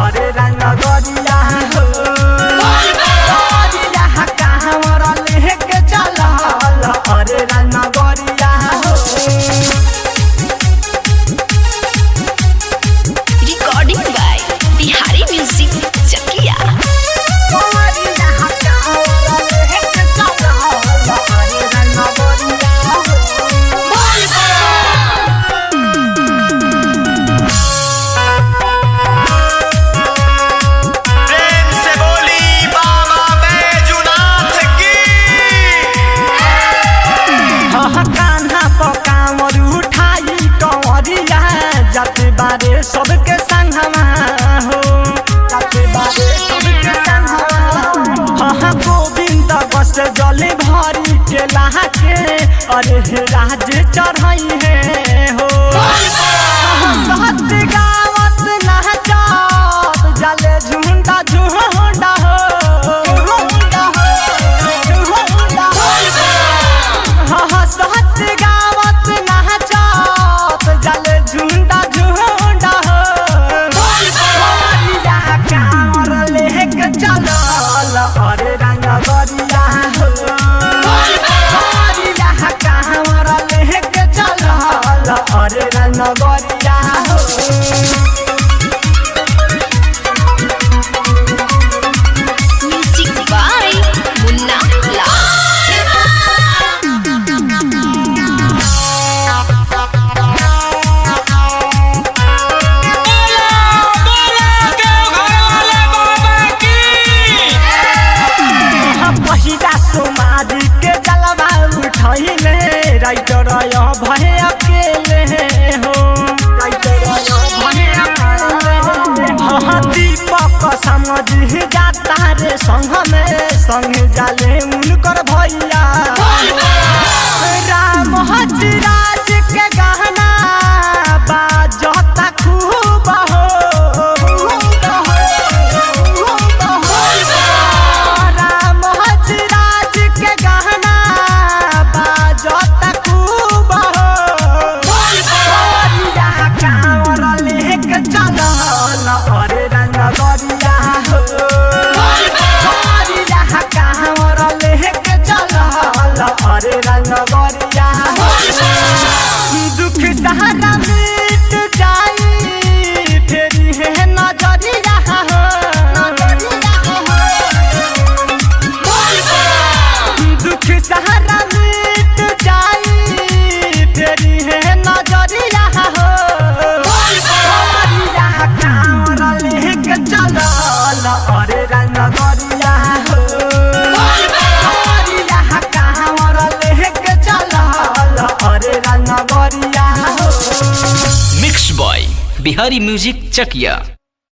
अरे रंगगरिया हो। गरिया कांवर लेके चलल अरे रंगगरिया हो। Recording by Bihari music Chakiya. गरिया कांवर लेके चलल अरे रंगगरिया हो। प्रेम से बोली बाबा बैजुनाथ की। हाँ कान्हा पर कांवर उठाई कंवरिया जाते बारे सबके संगमा हो, जाते बारे सबके संगमा। हाँ गोविंद बस जल भरी के लाके अरे हे राज चढ़ाई है हो। सत गावत नाचत जाले झुंडा झुंडा हो, झुंडा हो, झुंडा हो। हाँ सत गावत नाचत जाले झुंडा झुंडा हो। गरिया कांवर लेके चलल अरे रंगगरिया हो। गरिया कांवर लेके चलल अरे रंगगरिया हो। Music by Munna Lal. पहिला सोमारी के जलवा उठैले राइटर भय अकेले हो, राइटर भय अकेले। हाँ दीपक समझ जाता रे संग में संग जाले उनकर भैया राम हजराज के गहना बाजता खूब हो, राम हजराज के गहना बाजता खूब हो। गरिया कांवर लेके चलल अरे रंगगरिया हो। गरिया कांवर लेके चलल अरे रंगगरिया हो। दुख सहारा मिट जाई फेरी है नजरिया हो, दुख सहारा मिट जाई फेरी है नजरिया हो। गरिया कांवर लेके चलल अरे रंगगरिया हो। गरिया कांवर लेके चलल अरे रंगगरिया हो। Mix by Bihari music Chakiya.